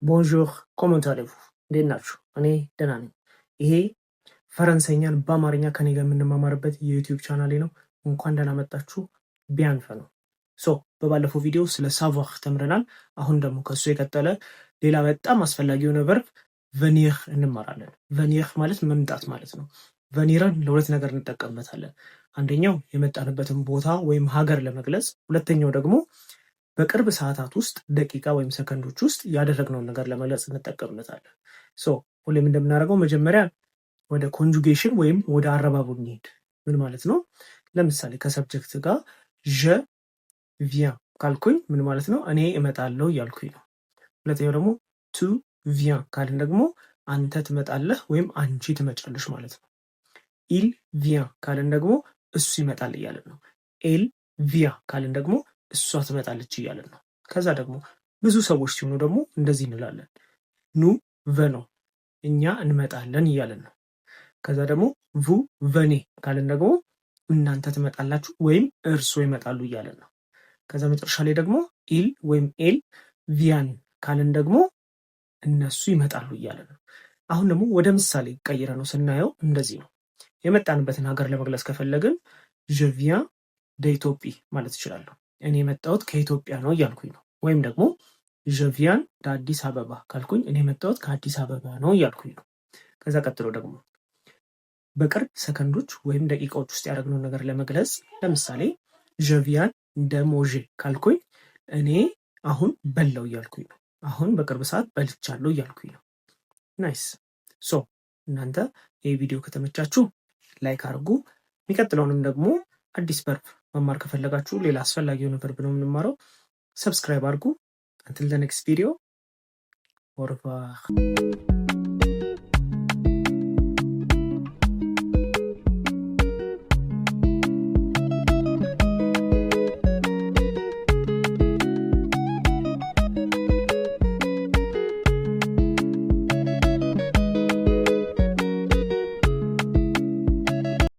Bonjour, comment allez-vous? እንዴት ናችሁ? እኔ ደህና ነኝ። ይሄ ፈረንሳይኛን በአማርኛ ከኔ ጋር የምንማማርበት የ YouTube ቻናሌ ነው። እንኳን ደህና መጣችሁ። Bienvenue። So በባለፈው ቪዲዮ ስለ savoir ተምረናል። አሁን ደግሞ ከሱ የቀጠለ ሌላ በጣም አስፈላጊ የሆነ verb venir እንማራለን። Venir ማለት መምጣት ማለት ነው። Venir ን ለሁለት ነገር እንጠቀምበታለን። አንደኛው የመጣንበትን ቦታ ወይም ሀገር ለመግለጽ፣ ሁለተኛው ደግሞ በቅርብ ሰዓታት ውስጥ፣ ደቂቃ ወይም ሰከንዶች ውስጥ ያደረግነውን ነገር ለመግለጽ እንጠቀምበታለን። So ሁሌም እንደምናደርገው መጀመሪያ ወደ conjugation ወይም ወደ አረባቡ እንሄድ። ምን ማለት ነው? ለምሳሌ ከ subject ጋር je viens ካልኩኝ ምን ማለት ነው? እኔ እመጣለሁ እያልኩኝ ነው። ሁለተኛው ደግሞ tu viens ካልን ደግሞ አንተ ትመጣለህ ወይም አንቺ ትመጫለሽ ማለት ነው። Il vient ካልን ደግሞ እሱ ይመጣል እያልን ነው። Elle vient ካልን ደግሞ እሷ ትመጣለች እያልን ነው። ከዛ ደግሞ ብዙ ሰዎች ሲሆኑ ደግሞ እንደዚህ እንላለን፣ nous venons፣ እኛ እንመጣለን እያልን ነው። ከዛ ደግሞ vous venez ካልን ደግሞ እናንተ ትመጣላችሁ ወይም እርሶ ይመጣሉ እያልን ነው። ከዛ መጨረሻ ላይ ደግሞ ils ወይም elles viennent ካልን ደግሞ እነሱ ይመጣሉ እያልን ነው። አሁን ደግሞ ወደ ምሳሌ ቀይረነው ስናየው እንደዚህ ነው። የመጣንበትን ሀገር ለመግለጽ ከፈለግን je viens d'Éthiopie ማለት እችላለሁ። እኔ የመጣሁት ከኢትዮጵያ ነው እያልኩኝ ነው። ወይም ደግሞ je viens d'Addis Abeba ካልኩኝ እኔ የመጣሁት ከአዲስ አበባ ነው እያልኩኝ ነው። ከዛ ቀጥሎ ደግሞ በቅርብ ሰከንዶች ወይም ደቂቃዎች ውስጥ ያደረግነውን ነገር ለመግለጽ ለምሳሌ je viens de manger ካልኩኝ እኔ አሁን በላሁ እያልኩኝ ነው። አሁን በቅርብ ሰዓት በልቻለሁ እያልኩኝ ነው። Nice። So እናንተ ይህ ቪዲዮ ከተመቻችሁ like አድርጉ። የሚቀጥለውንም ደግሞ አዲስ verb መማር ከፈለጋችሁ፣ ሌላ አስፈላጊ የሆነ verb ነው የምንማረው፣ subscribe አድርጉ። Until the next video, au revoir.